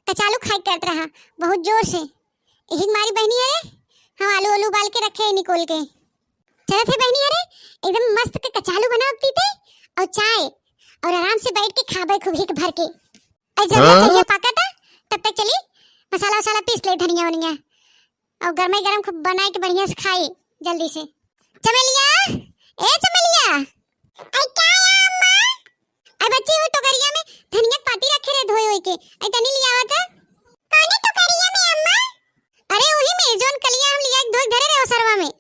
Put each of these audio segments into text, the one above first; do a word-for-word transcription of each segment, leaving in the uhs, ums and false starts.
कचालू खाए करत रहा बहुत जोर से। यही मारी बहिनी, अरे हम आलू आलू उबाल के रखे हैं निकोल के। चलत है बहिनी, अरे एकदम मस्त के कचालू बनाओ तीते और चाय, और आराम से बैठ के खाबे खूब हिक भर के। और जब हाँ? चहिया पाकता तब तक चली मसाला वसाला पीस ले, धनिया वनिया, और गरमे गरम खूब बनाए के बढ़िया से खाई जल्दी से। चमेलिया, ए चमेलिया। आई का या अम्मा? आई बच्ची, वो टोकरिया में धनिया के पाती रखे रहे धोए होए के, आई तनी लियावा त। कौने टोकरिया में अम्मा? अरे वही में जौन कलिया हम लिया के धोए धरे रहे ओसरवा में।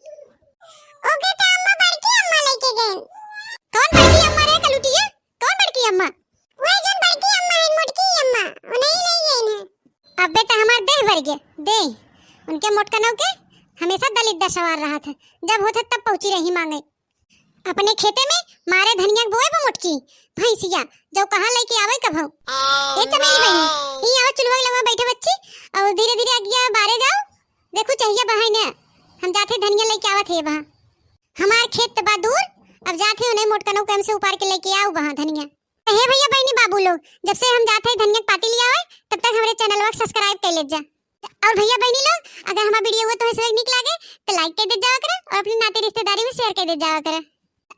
ओके त अम्मा बड़की अम्मा लेके गए। कौन बड़की अम्मा रे कलुटिया? कौन बड़की अम्मा? वही जौन बड़की अम्मा है, मोटकी अम्मा, वो नहीं ले गई ना। अबे त हमार देह भर गया, देह। उनके मोटकनों के हमेशा दलित दशा वार रहा था, जब होता तब पहुंची रही मांगे। अपने खेते में मारे धनिया के बोए बा मोटकी भैंसिया, जो कहाँ लेके आवे कभौ। ए चमेली बहिनी, ई आवा चुल्हा के लंगवा बैठे बच्ची, और धीरे धीरे अगिया बारे जाओ। देखो चहिया बहाई ने, हम जाते धनिया लेके आवत है वहाँ। हमार खेत त बा दूर, अब जाते उन्हें मोटकनों के हमसे उपार के लेके आओ वहाँ धनिया। तो हे भैया बहिनी बाबू लोग, जब से हम जाते हैं धनिया के पाती लियावे, तब तक हमरे चैनलवा के सब्सक्राइब कर ले जा। और भैया बहिनी लोग, अगर हमार वीडियो हुआ तो है नीक लागे तो लाइक कर दे जावा करे और अपने नाते रिश्तेदारी में शेयर कर दे जावा करे।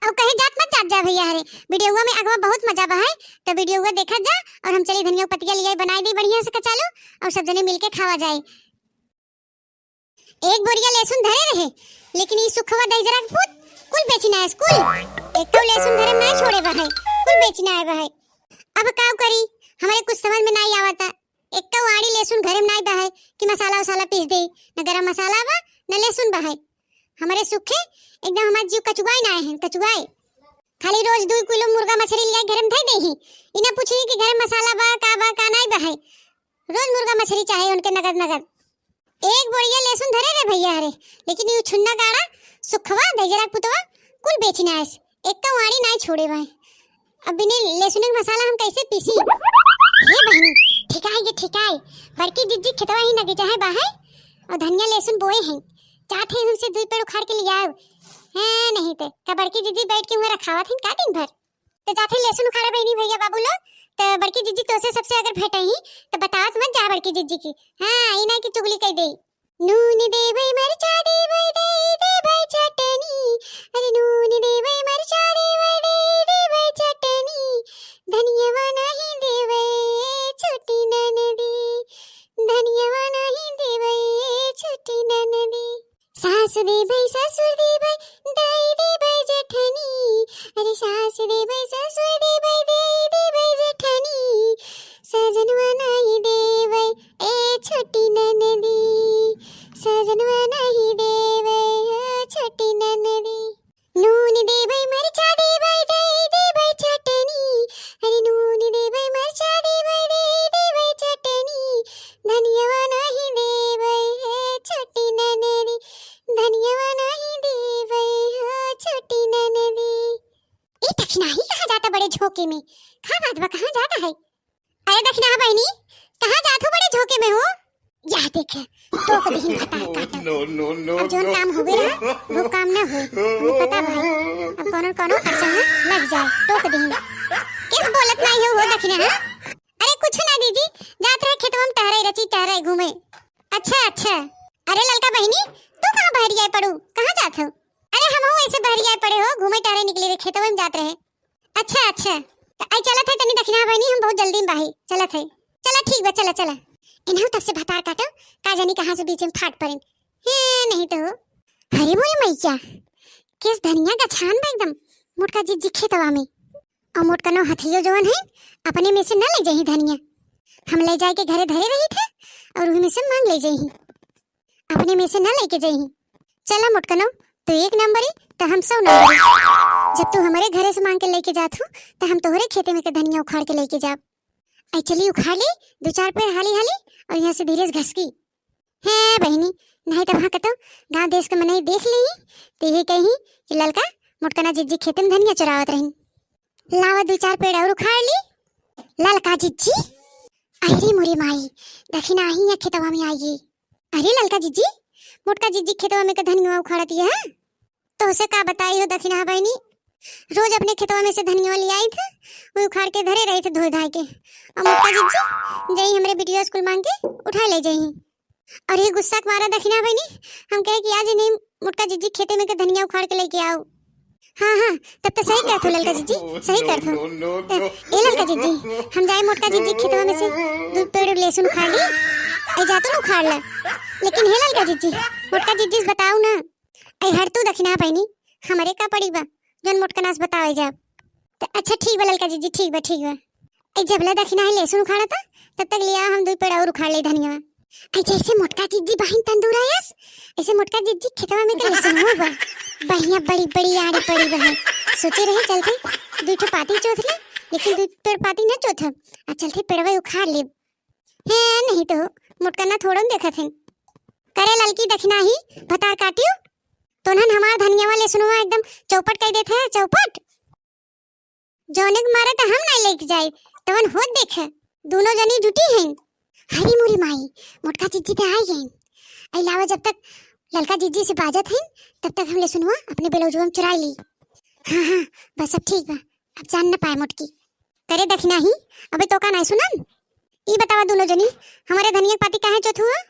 और कहीं जात मत जात जा भैया, हरे वीडियो हुआ में अगवा बहुत मजा बा है, तो वीडियो हुआ देखा जा। और हम चली धनिया के पतिया लिया बनाई दी बढ़िया से कचालू, और सब जने मिलके खावा जाए। एक बोरिया लहसुन धरे रहे, लेकिन ई सुखवा दहिजरा के पूत कुल बेची ना, कुल। एक तो लहसुन धरे ना छोड़े बा है, कुल बेची ना आए बा है। अब का करी, हमारे कुछ समझ में नहीं आवता। एक तो आड़ी लहसुन घरे में नहीं बा है कि मसाला उसाला पीस दे, न गरम मसाला बा, न लहसुन बा है। हमारे सुखे एकदम हमार जीव कचुआई ना है, कचुआई। खाली रोज दो किलो मुर्गा मछली लिया घरे में धई देही, इना पूछी कि घरे में मसाला बा, का बा, का नहीं बा है। रोज मुर्गा मछली चाहे उनके नगद नगद। एक बोरिया लहसुन धरे रे भैया रे, लेकिन यू छुन्ना गाड़ा सुखवा दहिजरा पुतवा कुल बेची ना आइस, एक का वाणी नाई छोड़े भाई। अब बिने लहसुन के मसाला हम कैसे पीसी? हे बहिनी, ठिकाए ये ठिकाए, बड़की जिज्जी खेतवा ही नगे चाहे बाहे और धनिया लहसुन बोए हैं, चाहते हैं हमसे दुई पेड़ उखाड़ के ले आओ। हैं नहीं ते का बड़की जिज्जी बैठ के हुआ रखावत हैं का दिन भर? तो जाते लहसुन उखाड़े बहिनी भैया बाबू लोग, तो बड़की जिज्जी तोसे सबसे अगर भेटे ही तो बतावत मत जा बड़की जिज्जी की। हाँ, ई ना की चुगली कह दे। नून देबै मरचा देबै दई देबै चटनी, अरे नून देबै मरचा देबै दई देबै चटनी, धनियवा नाही देबै छोटी ननदी, धनियवा नाही देबै छोटी ननदी। सास देबै ससुर देबै दई देबै जेठनी, अरे सास देबै ससुर देबै दई देबै जेठनी, सजनवा नाही देबै ए छोटी ननदी, सजनवा नाही देबै ए छोटी ननदी। नून देबै मरचा देबै दई देबै चटनी, अरे नून देबै मरचा देबै दई देबै चटनी, धनियवा नाही देबै ए छोटी ननदी, धनियवा नाही देबै ए छोटी ननदी। ई दखिनाही कहाँ जाता बड़े झोंके में? का बात बा, कहाँ जाता है? अरे दखिना बहिनी, कहाँ जात हो बड़े झोंके में हो? या देखे, टोक दही भतार काटा। No, no, no, अब जौन no। काम होवे रहा, वो काम ना होए। हमें पता भाई, अब कौनो कौनो अड़चन में लग जाए, टोक दही। किस बोलत नहीं हो, हो दखिना, हाँ? अरे कुछ ना दीदी, जात रहे खेतवा में टहरे, रची टहरे घूमे। अच्छा, अच्छा। अरे ललका बहिनी, तू कहाँ बहरी आए पड़ू? कहाँ जात हो? अरे हम हो ऐसे बहरी आए पड़े हो, घूमे टहरे निकले रहे, खेतवा में जात रहे। अच्छा, अच्छा। त आई चलत है तनी दखिना बहिनी, हम बहुत जल्दी में बाही। चलत है। चला ठीक बा, चला, चला। इन्हू तब से भतार काटो, का जानी कहाँ से बीच में फाट पड़े। हे, नहीं तो। अरे मोरे मैया, केस धनिया का छान बा एकदम, मोटका जिज्जी खेतवा में। और मोटका नौ हथियो जवन है, अपने में से न ले जाही धनिया। हम ले जाए के घरे धरे रही थे और वही में से मांग ले जाही। अपने में से ना लेके जइही। चला मोटकनो, तू एक नंबरी, त हम सौ नंबरी। जब तू हमरे घरे से मांग के लेके जात हो, त हम तोहरे खेते में के धनिया उखाड़ के लेके जाब। आई चली उखाड़ ली दो चार पेड़ हाली हाली और यहाँ से धीरे से घसकी। हे बहिनी, नहीं त वहाँ कतो गाँव देश के मनई देख ली, त ये कही कि ललका मोटकना जिज्जी खेते में धनिया चुरावत रही। लावा दो चार पेड़ और उखाड़ ली। ललका जिज्जी, अरे मोरे माई, दखिना ही या खेतवा में आई। अरे ललका जिज्जी, मोटका जिज्जी खेतवा में के धनिया उखाड़त है। तोहसे का बताई हो दखिना बहिनी, रोज अपने खेतवा में से धनिया ले आई थे, वो उखाड़ के धरे रही थे धोए धाए के। और मोटका जिज्जी जई हमरे बिटिया स्कूल मांग के उठा ले जई। और ये गुस्सा के मारा दखिना बहिनी, हम कहे कि आज इन्हीं मोटका जिज्जी खेते में के धनिया उखाड़ के लेके आओ। हाँ, हाँ, तब तो सही कहत हो ललका जिज्जी, सही कहत हो। No, no, no, तो no। ए ललका जिज्जी, हम जाए मोटका जिज्जी खेतवा में से दुइ पेड़ लहसुन उखाड़ ली, ऐ जा तू उखाड़ ले। लेकिन हे ललका जिज्जी, मोटका जिज्जी से बताऊ ना, ऐ हर तू दखिना बहिनी, हमरे का पड़ी बा, जौन मोटका नास बतावे जाब। त अच्छा ठीक बा ललका जिज्जी, ठीक बा, ठीक बा। ए जबले दखिना ही लहसुन उखाड़ता, तब तक लिया हम दुइ पेड़ और उखाड़ ले धनिया। ए जैसे मोटका जिज्जी बहिन तंदूर आयस, ऐसे मोटका जिज्जी खेतवा में के लहसुन हो बा। बढ़िया बड़ी बड़ी आड़ी पड़ी बा है। सोचे रहे चलते दुइ ठो पाती चोथ ले, लेकिन दुइ पेड़ पाती न चोथ। आ चलते पेड़वा उखाड़ ले। हे नहीं तो मोटका ना थोड़न देखत हैं। करे ललकी दखिना ही भतार काटियो, तोनहन हमार धनियावा लहसुनवा एकदम चौपट कई देत है, चौपट। जौने के मारे त हम नहीं लेके जाए, तवन होत देखे, दोनों जनी जुटी हैं। हरी मुरी माई, मोटका जिज्जी त आई गईं। ऐ लावा जब तक ललका जिज्जी से बाजत हैं, तब तक हम लहसुनवा अपने ब्लाउजवा में चुराई ली। हाँ, हाँ, बस अब ठीक बा, अब जान न पाए मोटकी। करे दखिना ही, अबे तो का नहीं सुनन? ई बतावा दोनों जनी, हमारे धनिया के पाती काहे चोथू है?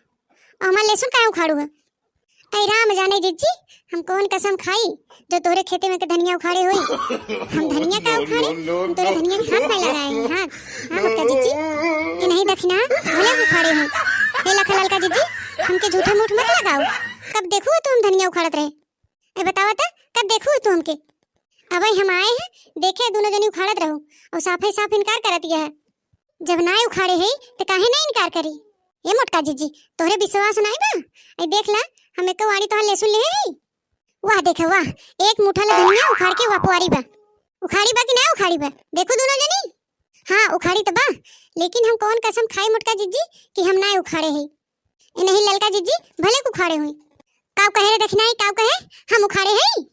और हमार लहसुन काहे उखाड़ू है? ऐ राम जाने जिज्जी, हम कौन कसम खाई जो तोहरे खेते में के धनिया उखाड़े होई। हम धनिया का उखाड़े? हम तोहरे धनिया के हाथ नहीं लगाए हैं, हाथ। हाँ, मोटका जिज्जी, ये नहीं दखिना, भले उखाड़े होई। हे लखा ललका जिज्जी, हमके झूठे मूठ मत लगाओ। कब देखू तू हम धनिया उखाड़त रहे? ए बतावा त, कब देखू तू हमके? अबे हम आए हैं, देखे दोनों जनी उखाड़त रहो और साफे साफ इनकार करत गया है। जब ना उखाड़े है, त काहे ना इनकार करी? ए मोटका जिज्जी, तोहरे विश्वास नाई बा? ए देख ला, हम एको आड़ी तोहार लहसुन ले है। वाह देखे वाह, एक मुठा ले धनिया उखाड़ के वापो आरी बा। उखाड़ी बा कि ना उखाड़ी बा? देखो दोनों जनी। हाँ, उखाड़ी त बा, लेकिन हम कौन कसम खाई मोटका जिज्जी कि हम ना उखाड़े है। ए नहीं ललका जिज्जी, भले उखाड़े हुई। काव कहे रे दखिनाई, काव कहे? हम उखाड़े हई?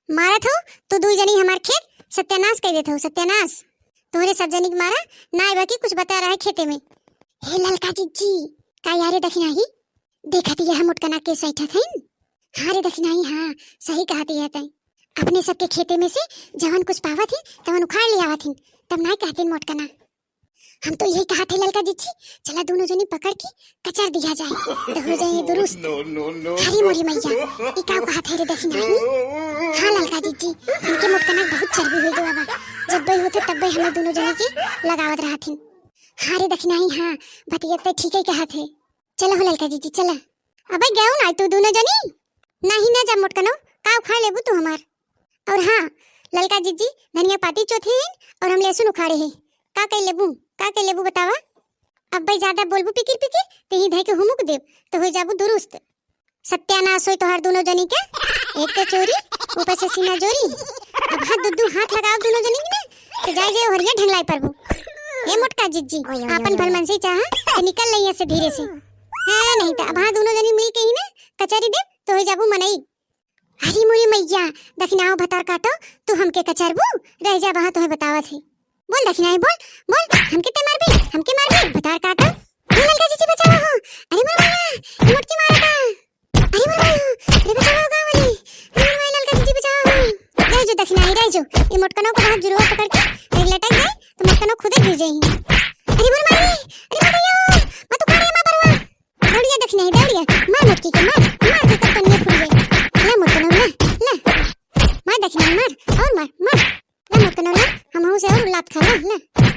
मारत हो, तू दुई जनी हमार खेत सत्यानाश कर देत हो, सत्यानाश। तोहरे सब जनी के मारा, ना आइबा कि कुछ बता रहा है खेते में। हे ललका जिज्जी, का यारे दखिनाई? देखत यह मोटकना के सैठत हईन? हाँ रे दखिनाई, हाँ, सही कहत यह तैं। अपने सबके खेते में से जवन कुछ पावत ही, तवन उखाड़ ले आवत ही, तब ना कहतीन मोटकना। हम तो यही कहा थे ललका जिज्जी, चला दोनों जनी पकड़ के कचर दिया जाए, तो हो जाए ये दुरुस्त। No, no, no, हरी no। मोरी मैया, ई का कहा थे रे दखिनाई? हाँ ललका जिज्जी, इनके मोटकना बहुत चर्बी हो गवा बा। जब बे होते तब बे हमें दोनों जनी के लगावत रहथिन। हाँ रे दखिनाई, हाँ, बतिया ते ठीक ही कहा थे। चला हो ललका जिज्जी, चला। अबे गयो ना तू दोनों जनी? नहीं ना जा मोटकनो, का उखाड़ लेबू तू हमार? और हाँ, ललका जिज्जी धनिया पाती चोथे हैं और हम लहसुन उखाड़े हैं। का कह लेबू, का कह लेबू बतावा? अब भाई ज्यादा बोलबू पिकिर पिकिर, ते ही धै के हुमुक देब, तो हो जाबू दुरुस्त। सत्यानाश होई तोहार दोनों जनी के, एक तो चोरी, ऊपर से सीना जोरी। अब हाथ दुद्दू हाथ लगाओ दोनों जनी के ना, तो जाए जाए हरिया ढंगलाई परबू। ए मोटका जिज्जी, ओए, ओए, आपन ओए, भलमनसी चाहा, तो निकल लइया से धीरे से। हाँ, नहीं तो अब हाँ दोनों जनी मिल के ही ना कचरी देब, तो हो जाबू मनई। हरी मोरी मैया, दखिनाओ भतार काटो, तू हमके कचरबू, रह जा वहाँ तोहे बतावत है। बोल दखिनाई, बोल, बोल, हमके ते मारबी, हमके मारबी, भतार काटो। अरे ललका जिज्जी बचावा हो, अरे मोर मैया, ये मोटकी मारता। अरे मोर मैया, अरे बचावा हो गाँव वाली, अरे मोर मैया ललका जिज्जी बचावा हो। रह जो दखिनाई, रह जो, ये मोटकनों को बहुत जुरुआ पकड़ के अगर लटक जाए तो मोटकनों खुदे गिर जाएंगे। अरे मोर माई, अरे मोर भैया, मत उखाड़े माँ बरुआ। दौड़िया दखिनाई, दौड़िया। मार मोटकी के, मार, मार के तब पनिया फूल गई। ला मोटकनो, ला, ला। मार दखिनाई, मार, और मार, मार। ला मोटकनो, ला, हमहू से और लात खा, ला, ला।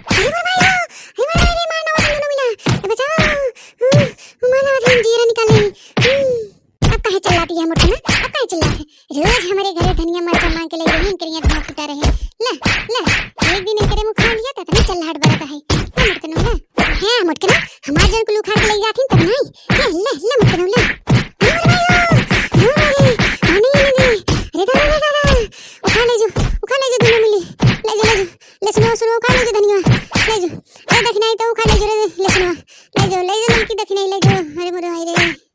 अरे मार मारो, अरे मार मारो, मार ना वतन दोनों मिला। ए बचाओ। हम्म, मार ना वतन जीरा निकाल ले। हम्म। अब काहे चिल्लाती है मोटकना? अब काहे चिल्लात है? रोज हमरे घरे धनिया मरचा मांग के ले रही, इनके लिए धुआं फुटा रहे। ला, ला, एक दिन इनके मुँह खा लिया, ततनी चिल्लाहट बरत है। ला मोटकनो, ला। हाँ, मोटकना, हमार जौन कुल उखाड़ के ले जात ही, तब नहीं। ले, ले, ले, मोटकनो, ले। अरे, अरे, अरे, अरे, अरे, अरे, अरे, दादा, दादा, दादा। उखाड़ ले जो, उखाड़ ले जो, दोनों मिली। ले जो, ले जो। ले सुनो, सुनो, उखाड़ ले जो धनिया। ले जो। ए, दखिनाई तो उखाड़ ले जो रे, ले सुनो। ले जो, ले जो, लड़की दखिनाई ले जो। अरे, मोरे भाई रे।